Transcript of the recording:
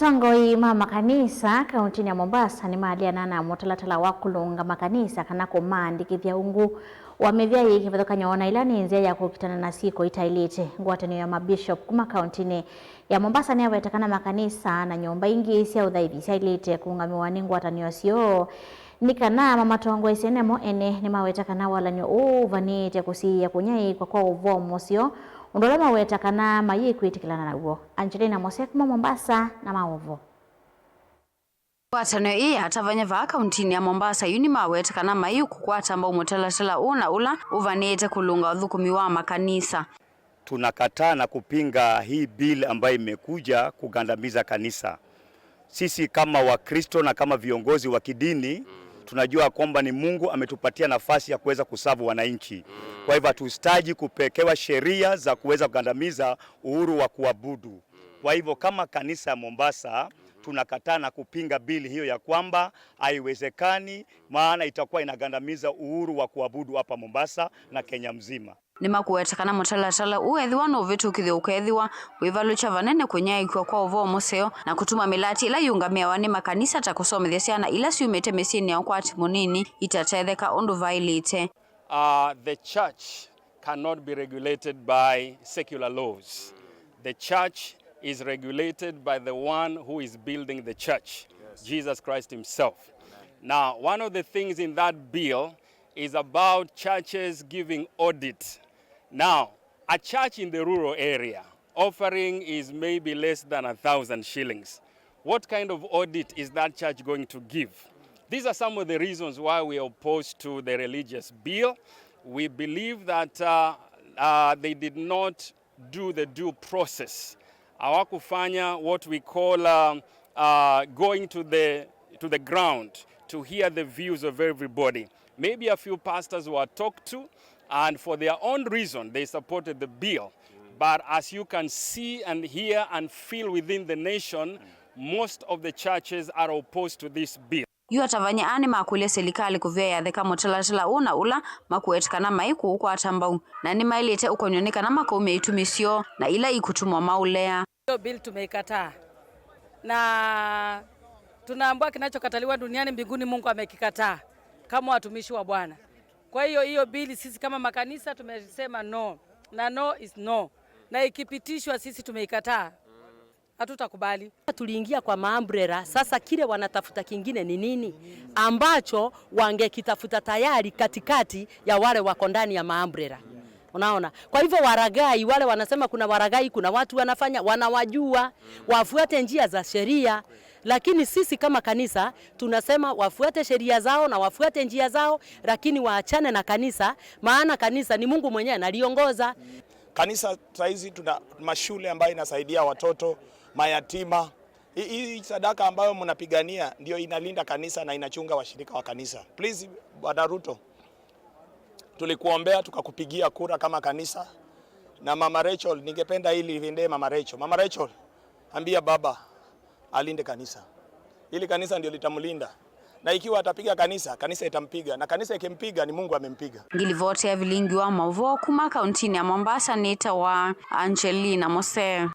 Atongoi ma makanisa kaunti ya Mombasa ni maliana na mutalatala wa kulunga makanisa kana kumandikithya ungu wa mivya yi kivathukanyo na ila ni nzia ya kukitana na siko itailite. Ngwatanio ya mabishop kuma kaunti ya Mombasa ni awetekana makanisa na nyumba ingi sya uthaithi syailite kuungamiwa ni ngwatanio syo ni kana mamatongoesye nemo ene ni mawetekana walanio uvanite kusiia kunyaikwa kwa uvoo museo undu uria mawetakana mayikwitikilana naw'o. Angelina Mose kuma Mombasa na maovo. Ngwatanio ii atavanya vaa kauntini ya Mombasa yu nimawetekana mai kukwata mbau mutalatala una ula uvanite kulunga uthukumi wa makanisa. Tunakataa na kupinga hii bill ambayo imekuja kugandamiza kanisa. Sisi kama Wakristo na kama viongozi wa kidini tunajua kwamba ni Mungu ametupatia nafasi ya kuweza kuserve wananchi. Kwa hivyo hatustaji kupekewa sheria za kuweza kugandamiza uhuru wa kuabudu. Kwa hivyo kama kanisa ya Mombasa tunakataa na kupinga bili hiyo ya kwamba haiwezekani, maana itakuwa inagandamiza uhuru wa kuabudu hapa Mombasa na Kenya mzima. Nimakuwetekana mutalatala uethiwa no uvitukithio ukethiwa wivalucha vanene kunyaikwa kwa uvoo museo na kutuma milati ila yungamiawa ni makanisa ta kusomethya syana ila syumite misyini ya ukwati munini itatetheka undu vailite. The church cannot be regulated by secular laws. The church is regulated by the one who is building the church, yes, Jesus Christ himself. Amen. Now, one of the things in that bill is about churches giving audit. Now, a church in the rural area offering is maybe less than 1,000 shillings. What kind of audit is that church going to give? These are some of the reasons why we are opposed to the religious bill. We believe that they did not do the due process. Hawakufanya what we call going to the ground to hear the views of everybody. Maybe a few pastors were talked to, and for their own reason, they supported the bill. But as you can see and hear and feel within the nation, most of the churches are opposed to this bill. Yu atavanya ani makulia selikali kuvya yatheka mutalatala una ula makuetikana maiku ukwata mbau na ni mailite ukonyonika makaumia itumi syo na ila ikutumwa maulea. Hiyo bill tumeikataa na tunaambiwa kinachokataliwa duniani mbinguni Mungu amekikataa kama watumishi wa Bwana. Kwa hiyo hiyo bili sisi kama makanisa tumesema no, na no is no, na ikipitishwa sisi tumeikataa, hatutakubali. Tuliingia kwa maumbrella, sasa kile wanatafuta kingine ni nini ambacho wangekitafuta tayari katikati ya wale wako ndani ya maumbrella? Unaona, kwa hivyo waragai wale wanasema kuna waragai, kuna watu wanafanya, wanawajua, wafuate njia za sheria. Lakini sisi kama kanisa tunasema wafuate sheria zao na wafuate njia zao, lakini waachane na kanisa, maana kanisa ni Mungu mwenyewe analiongoza. Kanisa saizi tuna mashule ambayo inasaidia watoto mayatima. Hii sadaka ambayo mnapigania ndio inalinda kanisa na inachunga washirika wa kanisa. Please, Bwana Ruto, tulikuombea tukakupigia kura kama kanisa. Na Mama Rachel, ningependa hili liendee Mama Rachel. Mama Rachel, ambia baba alinde kanisa. Hili kanisa ndio litamlinda. Na ikiwa atapiga kanisa, kanisa itampiga, na kanisa ikimpiga ni Mungu amempiga. Ngilivote ya vilingi wa mauvoo kuma kauntini ya Mombasa nita wa Angelina Mose.